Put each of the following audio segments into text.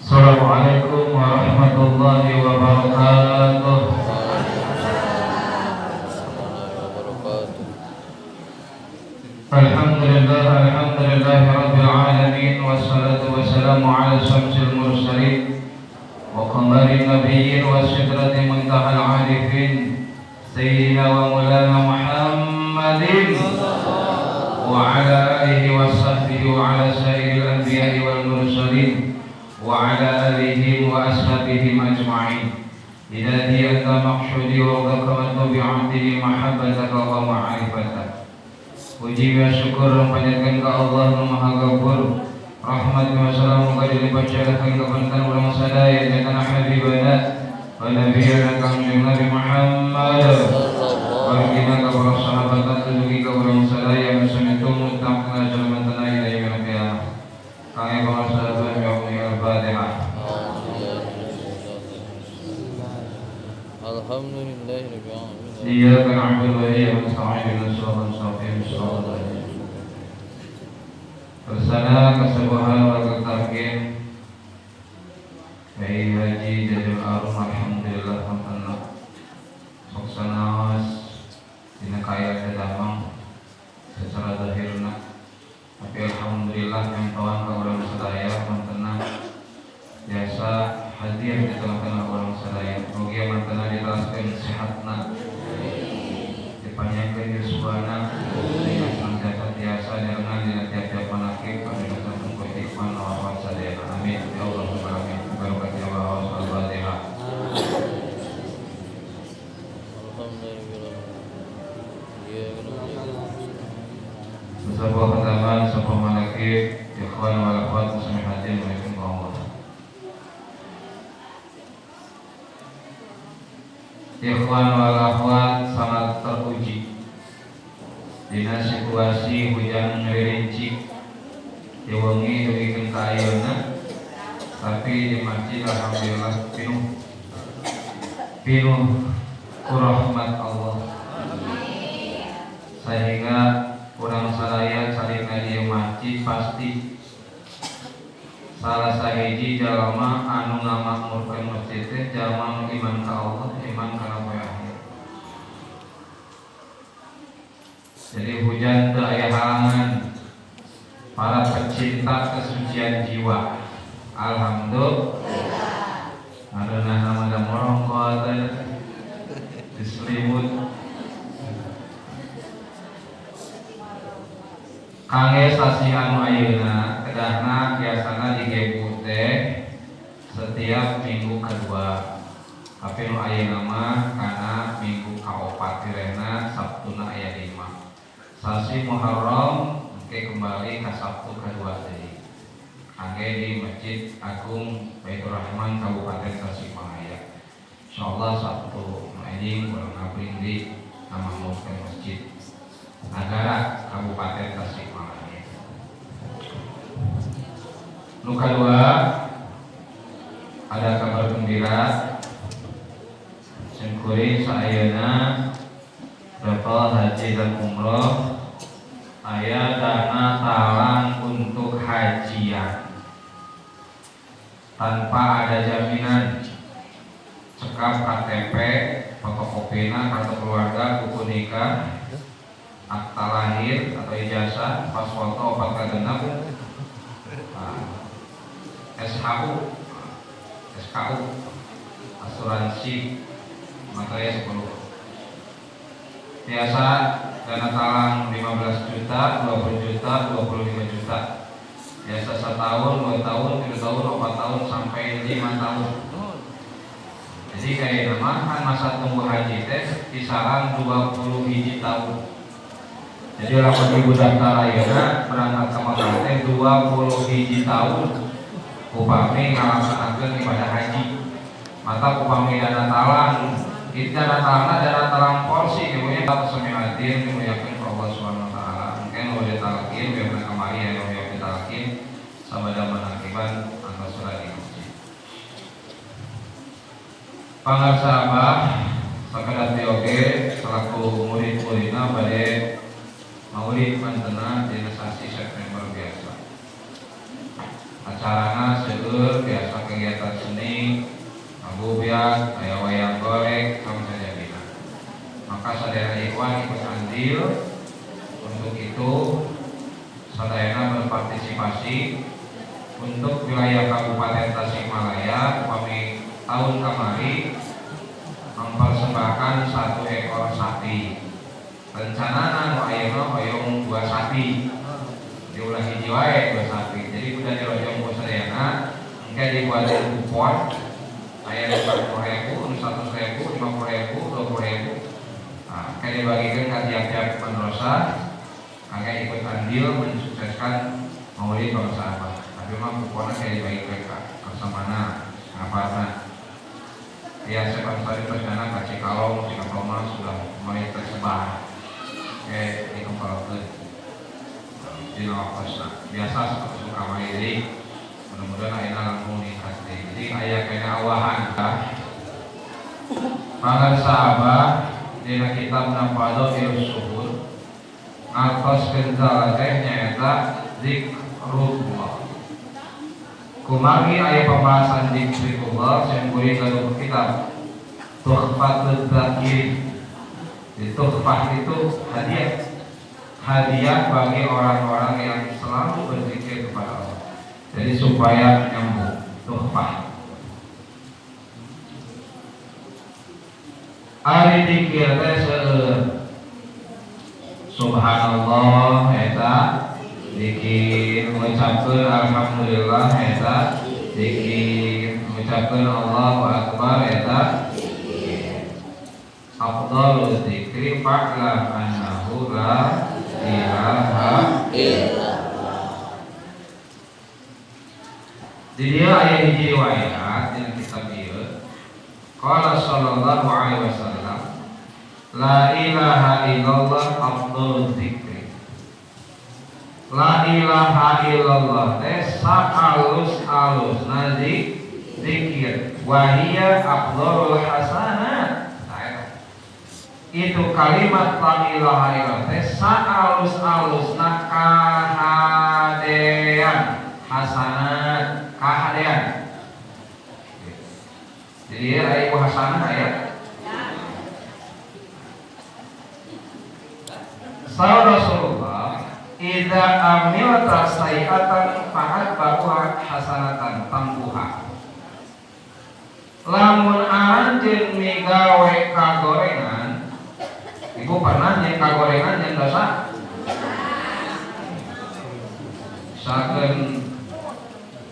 Assalamualaikum warahmatullahi wabarakatuh. Wabarakatuh. Alhamdulillah, alhamdulillah rabbil alamin, wassalatu wassalamu ala syamsil mursalin wa qamarin nabiyyin wa sidrati muntahal arifin, sayyidina wa maulana Muhammadin wa ala alihi wa sahbihi wa ala sairil anbiya'i wal mursalin wa ala alihi wa ashabihi ajma'in. Ilahi, anta maqsudi wa ridhaka wa bi'abdihi mahabbataka wa ma'rifatak. Puji wa syukur panjatkan ke Allah Nu Maha Ghafur. Rahmat wa salam muga dilimpahkan ka pantan urang sadaya, jatana habibana wa nabiyana Kangjeng Nabi Muhammad. Wargina ka para sahabat, dugi ka urang sadaya nu sami tumutang salamantana ila yaumil qiyamah. Kangge para sahabat ya Al-Fatihah. Alhamdulillahirabbil alamin. إياك نعبد وإياك نستعين، اهدنا الصراط المستقيم، صراط الذين. Bersana kesebuhan warga tarkin Kiai Haji Jajal Arum, alhamdulillah mantena sok sanaos dina kaya damang secara zahirna, tapi alhamdulillah yang kawan ka urang sadaya mantena biasa hadir di tengah-tengah urang sadaya. Mugia mantena diteraskeun sehatna, dipanjangkeun yuswana, sehingga senantiasa tiasa nyarengan dina tiap-tiap manakib anu dilaksanakeun ku ikhwan wa akhwat sadaya. Amin ya Allah rabbal alamin. Barokat ya Allah. Al-Fatihah. Alhamdulillah. Iya, Sebuah khataman, sebuah manakib, ikhwan wal akhwat muslimatin Allah. Ikhwan wal akhwat sangat terpuji dina situasi hujan ngerincik di wengi dugikeun ka ayeuna, tapi di masjid alhamdulillah pinuh pinuh ku rahmat Allah, sehingga urang sadaya carina di masjid pasti salah sahiji jalma anu ngamakmurkeun masjid teh jalma nu iman ka Allah, iman kana poe akhir. Jadi hujan teu aya halangan para pecinta kesucian jiwa. Alhamdulillah. Aduh, nama da morongkot diselimut. Kangge sasi anu ayeuna kedahna biasana digebu teh setiap minggu kedua. Tapi nu ayeuna mah kana minggu kaopat, direhna Sabtuna aya 5. Sasi Muharram engke kembali ka Sabtu kedua deui. Kangge di Masjid Agung Baitur Rahman Kabupaten Tasikmalaya. Insyaallah Sabtu nu enjing urang ngabring di ngamakmurkeun Masjid Nagara Kabupaten Tasikmalaya. Nu kadua, ada kabar gembira. Simkuring saayana travel haji dan umroh aya dana talang untuk hajian tanpa ada jaminan, cekap KTP, fotokopina, kartu keluarga, buku nikah, akta lahir atau ijazah, pas foto opat kagenep, nah, SHU, SKU, asuransi, materai 10. Biasa dana talang 15 juta, 20 juta, 25 juta. Biasa setahun, 2 tahun, 3 tahun, 4 tahun, sampai 5 tahun. Jadi kayak nama kan masa tunggu haji teh kisaran 20 hiji tahun. Jadi lamun ibu daftar ayeuna berangkat ke Mekah teh 20 hiji tahun upami ngalaksanakeun ibadah haji. Maka upami dana talang itu, dana talangna dana talang porsi ibunya tak semihatin dimuliakan ku Allah Subhanahu wa taala. Mungkin nu ditalkin biar kamari ya nu ditalkin sabada manakiban atau surat di masjid. Pangarsa Abah sakedap oge selaku murid-muridna bade maulid mantena dina sasi September biasa. Acarana seueur biasa. kegiatan seni, ngagubiak, aya wayang golek, sama sajabina. Maka sadayana ikhwan ikut andil untuk itu, sadayana berpartisipasi untuk wilayah Kabupaten Tasikmalaya kami tahun kemarin mempersembahkan 1 ekor sapi. Rencana nu ayeuna hoyong 2 sapi. Diulah hiji wae 2 sapi. Jadi udah dirojong ku sadayana, engke dibuatin kupon aya 40.000, 100.000, 50.000, 20.000. Nah, engke dibagikan ka tiap-tiap madrasah, engke ikut andil mensukseskan Maulid Bangsa Abah. Tapi mah kuponnya kayak dibagikan ka mana, ngapana. Ya, sepan sari rencana ka Cikalong, Cikatoma sudah mulai tersebar. Dikempalkeun. Dina waktosna. Biasa seperti kamari deui. Mudah-mudahan ayeuna langkung ningkat deui. Jadi aya kena awahan tah. Mangga sahabat dina kitab Fadhailus Suhur ngartoskeun teh nyaeta zikrullah. Kumargi aya pembahasan zikrullah sing kuring gaduh kitab Tuhfatul Dzakirin. Di tuhfah itu hadiah. Hadiah bagi orang-orang yang selalu berzikir kepada Allah. Jadi supaya nyambung tuhfah. Ari dikir teh seueur. Subhanallah eta zikir, ngucapkeun alhamdulillah eta zikir, ngucapkeun Allahu akbar eta zikir. Afdhalul zikri fa'lam annahu la ilaha illallah. Di dieu aya hiji riwayat dina kitab ieu. Qala sallallahu alaihi wasallam la ilaha illallah afdhalul zikri. La ilaha illallah teh saalus-alusna zikir wa hiya afdhalul hasanat. Itu kalimat la ilaha illallah teh saalus-alusna kahadean, hasanat, kahadean. Jadi ya ibu hasanah ya. Saur Rasulullah, idza amilta sayi'atan fa'at ba'uha hasanatan tambuha. Lamun anjeun migawe kagorengan, ibu pernah nyen kagorengan nyen dosa? Misalkan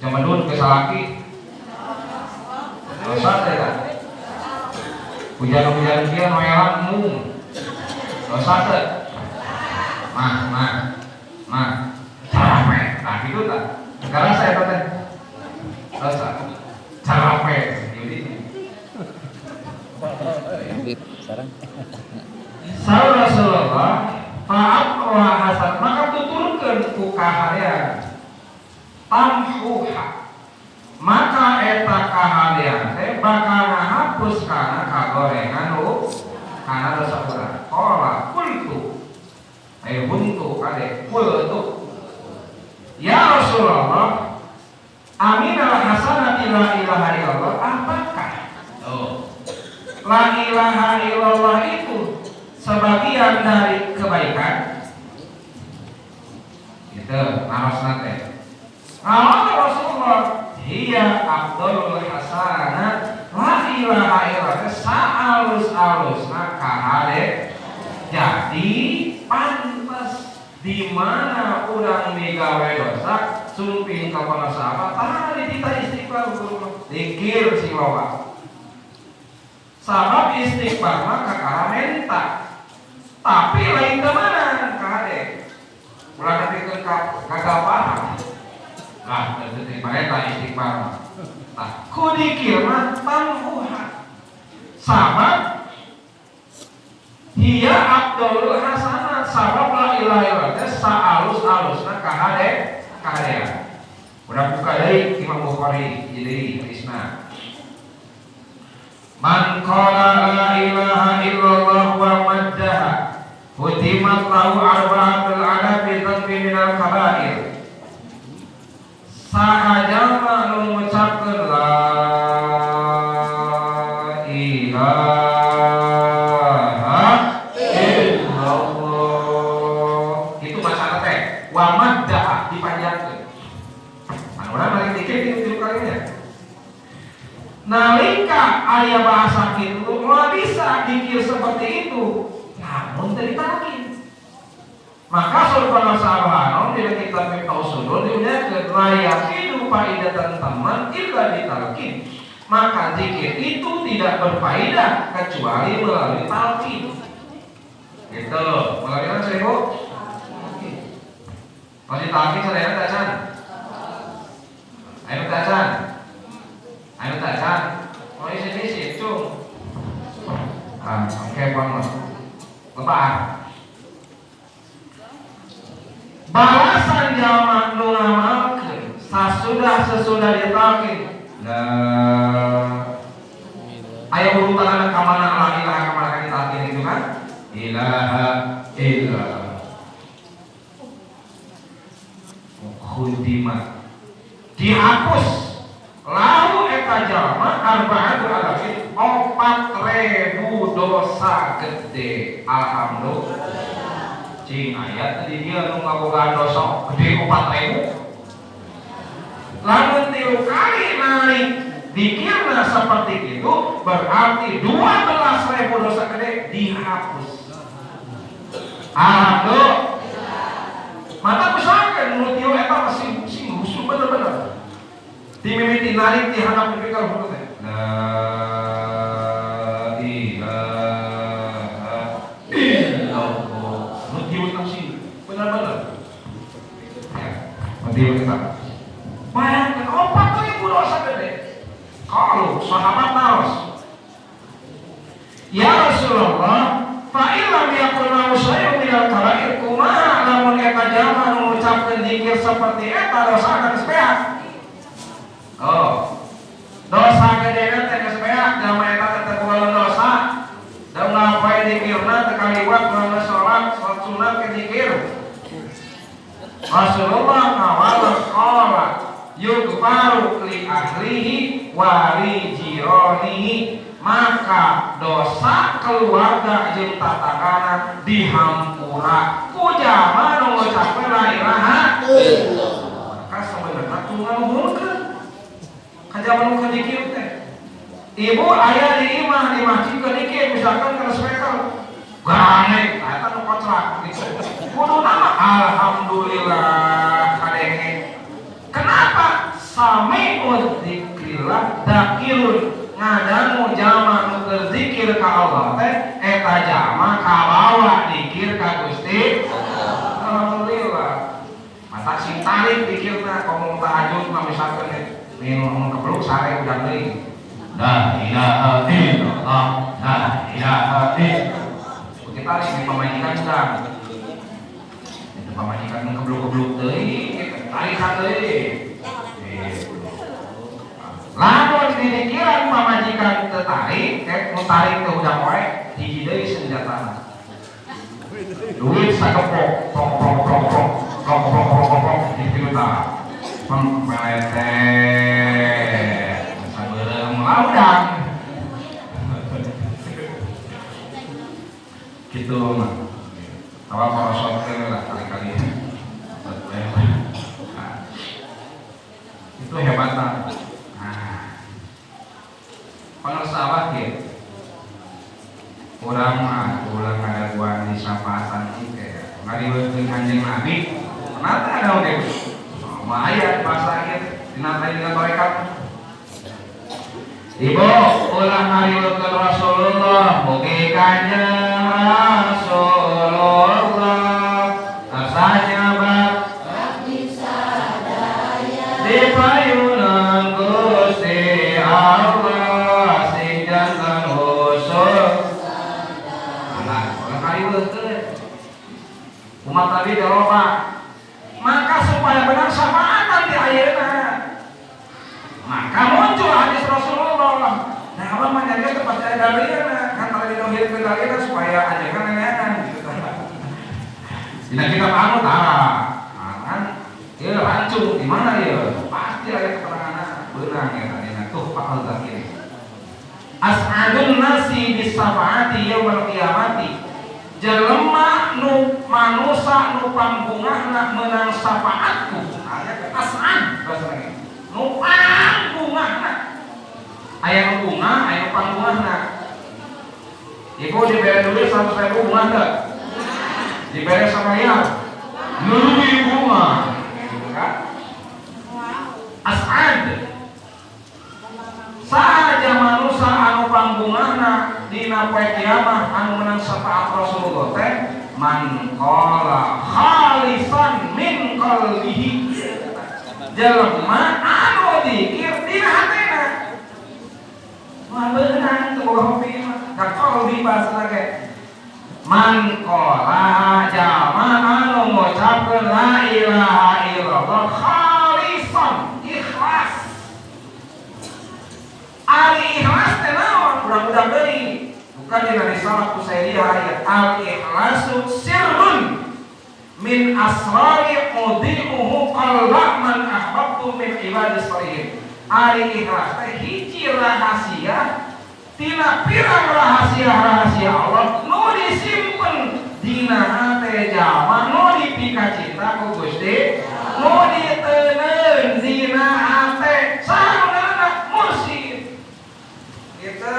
jamadun ke salaki dosa teh kan? Hujan-hujan kieu noelang mung dosa teh? Mah mah mah capek, nah gitu tak? Karena saya teh dosa capek jadi. Saur Rasulullah fa'at wa hasan, maka tuturkeun ku kahadean tamhuha, maka eta kahadean teh bakal ngahapus kana kagorengan kana dosa urang. Qala qultu ayo buntu kade qultu ya Rasulullah aminal hasanati la ilaha illallah, apakah la ilaha illallah itu sebagian dari kebaikan? Gitu narosna teh. Qala Rasulullah hiya afdhalul hasanat, la ilaha illallah saalus-alusna kahade. Jadi pantes di mana urang migawe dosa sumping ka para sahabat tadi kita istighfar zikir sing loba. Sabab istighfar mah kakara menta. Tapi lain ke mana kahade. Ulah nepikeun ka gagal paham. Lah teu eta istighfar mah. Tah ku dikir mah tamhuha. Sabab hiya afdhalul hasanat, sabab la ilaha illallah teh saalus-alusna kahade kahadean. Urang buka deui Imam Bukhari jadi hadisna. Man qala la ilaha illallah wa maddaha hutimat lahu arba'atul adabi dhanbi minal kaba'ir. Saha jalma nu ngucapkeun la Nalika aya bahasa kitu moal bisa dikir seperti itu lamun teu ditalkin. Maka surah sahabat di kitab Miftah Usulul diunyahkeun la yafidu faidatan taman illa ditalkin. Maka zikir itu tidak berfaedah kecuali melalui talqin. Gitu. Melalui apa sih, Bu? Masih talqin sadayana tacan? Ayo tacan. Ayo tacan. Oh, isi isi, cung. Ah, oke, banget. Lepas. Balasan jalma nu ngamalkeun sasudah sesudah ditalqin. La aya urutan ka mana la ilaha ka mana ditalqin itu kan? Ilaha illa khudimat dihapus lahu eta jalma arba'atu alafin 4.000 dosa gede. Alhamdulillah. Cing ayat tadi dia nu ngabogaan dosa gede 4.000. Lamun 3 kali narik dikirna seperti itu berarti 12.000 dosa gede dihapus. Alhamdulillah. Mata misalkan nu tilu eta masih sing husu bener-bener. Dimimiti narik di handap nepi ka luhur teh. La ilaha illallah. Nu tilu sing bener-bener. Ya, nu tilu eta. Bayangkan 4.000 dosa gede. Kalau sahabat naros, ya Rasulullah, fa illam yakun lahu syai'un minal kaba'ir, kumaha lamun eta jalma nu ngucapkeun zikir seperti eta dosa geus beak. Oh. Dosa gedena teh geus beak, jalma eta teh teu boga dosa. Da ngapain zikirna teu kaliwat mun salat, salat sunat ke zikir. Rasulullah ngawal qala yughfaru li ahlihi wa li jiranihi, maka dosa keluarga jeung tatangana dihampura ku jalma nu ngucapkeun la ilaha illallah. Maka sebenarnya tuh ngaluhurkeun ka jalma nu keur dikir teh. Ibu aya di imah di masjid keur dikir misalkan kana speaker gane eta nu kocrak gitu. Kudu nama alhamdulillah kadenge. Kenapa? Sami'u dzikrillah dakirun, ngadangu jalma nu keur zikir ka Allah teh eta jalma kabawa dikir ka Gusti Allah. Alhamdulillah. Mata sing tarik dikirna ngomong tahajud mah misalkan minum kebluk sare udah deui. La ilaha illallah, la ilaha illallah. Kita tarik di pamajikan urang. Itu pamajikan nu kebluk-kebluk deui, tarikan deui. Lamun dipikiran pamajikan teu tarik, nu tarik teh udah poe, hiji deui senjatana. Duit sagepok, prong prong prong prong, prong prong prong prong prong, gitu tah. Peng peletet, sabeureum laudang. Gitu mah. Tawa korosot teh lah kali-kali. Nah, itu hebatna. Nah, pangersa kieu. Urang mah ulah ngadaguan di syafaatan ieu ngariweukeun Kanjeng Nabi. Kenapa ada oge? Oh, mah aya bahasa ieu dina dina tarekat. Ibu ulah ngariweukeun Rasulullah, mugi Kanjeng Rasulullah tansah nyebat di payunan Gusti Allah sing jantan usul. Alah, ulah ngariweukeun. Umat Nabi loba. Maka supaya benar syafaatan di ayeuna. Maka muncul hadis Rasulullah. Nah, abang mah nyari tempat ada dalilna, kan kalau didauhirkeun dalilna supaya ajengan nenenan gitu. Dina kitab anu tah. Nah, kan ieu rancung di mana ieu? Pasti aya keteranganna beunang eta dina tuh Fathul Zakir. As'adun nasi bisafaati yaumil qiyamati. Jelema nu manusa nu pangbungahna meunang syafaatku. Aya as'ad bahasa lagi. Nu pangbungahna. Aya aya nu bunga, aya nu pangbungahna. Ibu dibere duit 100.000 bunga teu? Dibere samaliar? Lebih bunga. Gitu kan? As'ad. Saja manusia anu pangbungahna dina poe kiamah anu menang syafaat Rasulullah teh man qala khalisan min qalbihi, jelema anu dikir dina hatena. Mah beunang teu boga hobi mah ka qalbi bahasana ge. Man qala jalma anu ngucapkeun la ilaha illallah khalisan ikhlas. Ari ikhlas teh naon? Urang-urang deui. Bukan dina risalah Qusairiyah ayat al ikhlasu sirrun min asrari udimuhu qalba man ahbabtu min ibadis salihin. Ari ikhlas teh hiji rahasia tina pirang rahasia-rahasia Allah nu disimpen dina hate jalma nu dipikacinta ku Gusti, nu diteundeun dina hate saha nu mursyid. Gitu.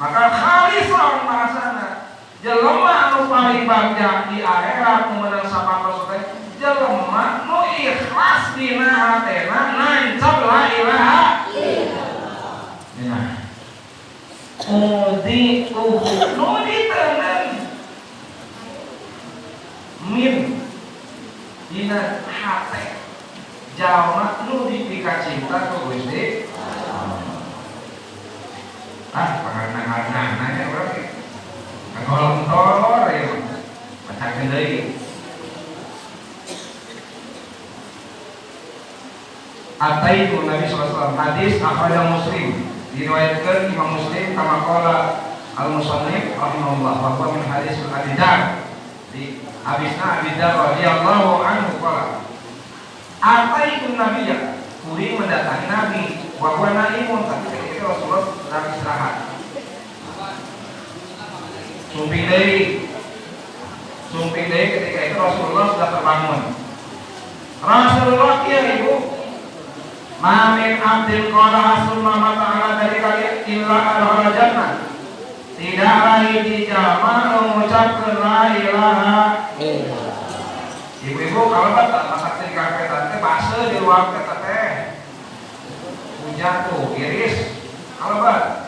Maka khalisan bahasana jelema anu paling bagja di akhirat nu meunang syafaat Rasul teh jelema nu ikhlas dina hatena nancap la ilaha illallah. Udi uhu nu diteundeun min dina hate jalma nu dipikacinta ku Gusti. Ah, pangarna-ngarna nanya urang ge. Kagolontor ya. Bacakeun deui. Ataitu Nabi sallallahu alaihi wasallam hadis akhrajahu Muslim. Diriwayatkeun Imam Muslim kama qala al-musannif rahimahullah wa huwa min hadis Abi Dzar. Di hadisna Abi Dzar radhiyallahu anhu qala ataitu Nabiyya, kuring mendatangi Nabi wa huwa naimun, tapi ketika itu Rasulullah sedang istirahat. Sumping deui ketika itu Rasulullah sudah terbangun. Rasulullah kieu ibu, ma min abdin qala summa mata ala dzalika illa adkhala jannah. Tidaklah hiji jalma mengucapkeun la ilaha illallah. Ibu-ibu kalau tak masak di karpetan teh baseuh di ruang teh teh. Hujan tuh iris. Kalau bat